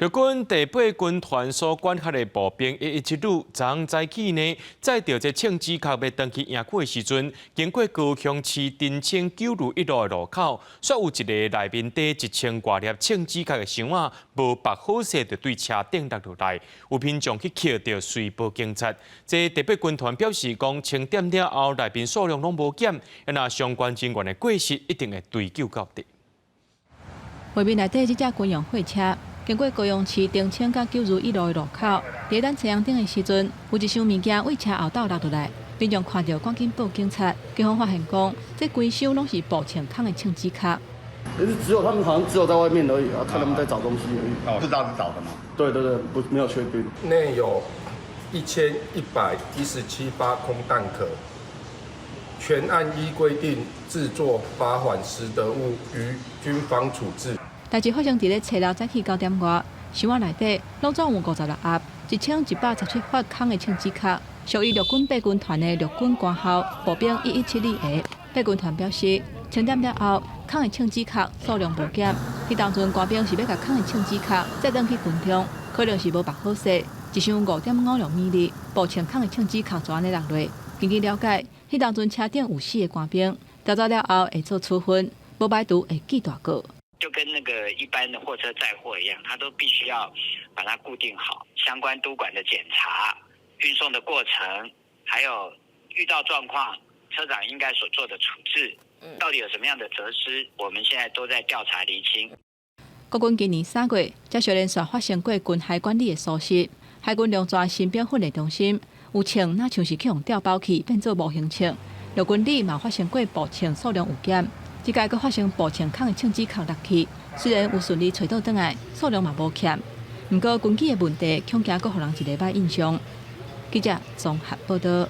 陸軍第八軍團所管轄的步兵117旅，昨昏早起呢，載著這銃子殼欲轉去營區的時陣，經過高雄市澄清九如一路的路口，煞有一个內面提一千外粒銃子殼的箱仔，無縛好勢就對車頂落落來，有民眾去抾著隨報警察。這第八軍團表示講，清點了後內面數量攏無減，若相關人員的過失一定會追究到底。畫面內底這隻軍用貨車，經過高雄市澄清佮九如一路的路口，佇等車紅燈的時陣，有一箱物件對車後斗落落來，民眾看著趕緊報警察。警方發現講，這規箱攏是步槍空的銃子殼。可是只有他們好像只有在外面而已啊，看他們在找東西而已。哦，不知道是找的嗎？對對對，不沒有確定。內有1117發空彈殼，全按依規定製作發還拾得物於軍方處置。代誌發生佇咧初六早起9點外，箱仔內底攏總有56盒，1117發空的銃子殼，屬於陸軍八軍團的陸軍官校步兵117旅的。八軍團表示，清點了後，空的銃子殼數量無減。彼當陣官兵是欲共空的銃子殼載轉去軍中，可能是無縛好勢，一箱5.56米步槍空的銃子殼就按呢落落。根據了解，彼當陣車頂有四个官兵，調查了後會做處分，無排除會記大過。就跟那個一般的貨車載貨一樣，他都必須要把它固定好，相關督管的檢查、運送的過程，還有遇到狀況，車長應該所做的處置，到底有什麼樣的責失，我們現在都在調查釐清。國軍今年3月才小連續發生過軍械管理的疏失，海軍龍泉新兵訓練中心有槍，若像是去予調包去變做模型槍。陸軍旅嘛發生過步槍數量有減。這擺閣發生步槍空的銃子殼落去，雖然有順利揣倒轉來，數量嘛無減。毋過軍紀的問題，恐驚閣予人一个䆀印象。記者綜合報道。